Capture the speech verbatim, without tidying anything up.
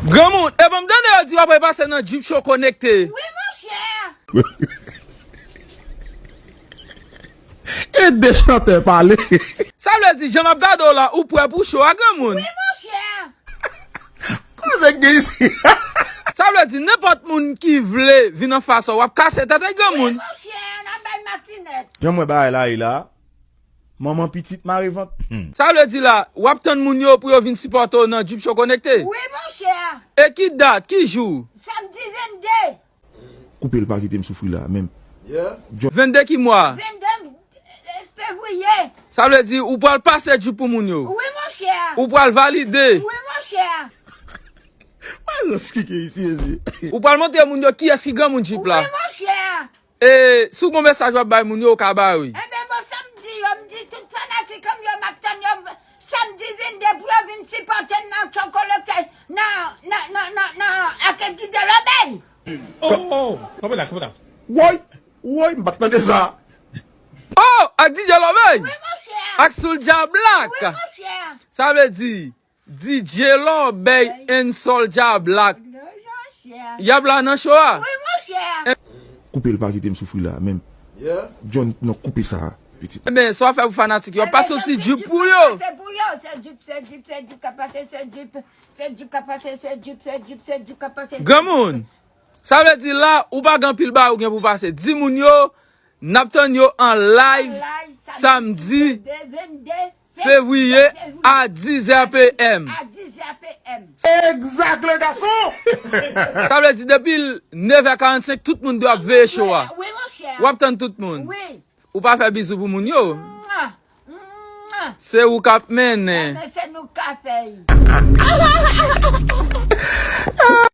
Granmoun, e bon, m tande yo di w ap pase nan Jeep Show Konekte. Wi, monchè. E de chantè pale. Sa vle di, jan m ap gade w la, ou prè pou show a, granmoun. Wi, monchè. Koze k gen isi? Sa vle di, nenpòt moun ki vle vin anfas ou, w ap kase tèt, granmoun. Wi, monchè, n ap bay matinèt. Jan m wè bagay la ye la, manman pitit mare vant. Sa vle di la, w ap tann moun yo pou yo vin sipòte w nan Jeep Show Konekte. Wi, monchè. E ki dat, ki jou? Samdi vennde. Koupe l pa kite m soufri la menm. Vennde ki mwa? Vennde fevriye. Sa vle di ou pral pase Jeep pou moun yo? Wi monchè. Ou pral valide? Wi monchè. Wè lòs ki gen isi mezi. Ou pral montre moun yo kiyès ki granmoun Jeep la? Wi monchè. E si w gon mesaj w ap bay moun yo, ou ka ba yo wi. Enben bon, sa m di yo, m di tout fanatik an m yo, m ap tann yo. Samdi vennde pou yo vin sipòte m nan Show Konekte, nan, nan, nan, nan, nan, ak DJ Lobey. Oh, oh, oh. Kanpe la, kanpe la. Woy, woy, m pa t tande sa. Oh, ak DJ Lobey? Wi, monchè. Ak Soulja Black? Wi, monchè. Sa vle di, DJ Lobey and Soulja Black. Wi, monchè. Y ap la nan show a? Wi, monchè. Koupe l pa kite m soufri la menm. John, non, koupe sa. Pitit. Enben, sa w ap fè pou fanatik yo, w ap pase yon ti Jeep pou yo. Se pou yo, se Jeep, se Jeep, se Jeep k ap pase, se Jeep, se Jeep k ap pase, se Jeep, se Jeep, se Jeep k ap pase. Granmoun, sa vle di la, ou pa gen anpil bagay ou gen pou pase. Di moun yo, n ap tann yo an live samdi fevriye a dizè PM. Egzak, le gason! Sa vle di, depi nevè karannsenk, tout moun dwe ap veye show a. W ap tann tout moun. Ou pa fè bizou pou moun yo. Se ou k ap mennen. Enben se nou k ap fè l.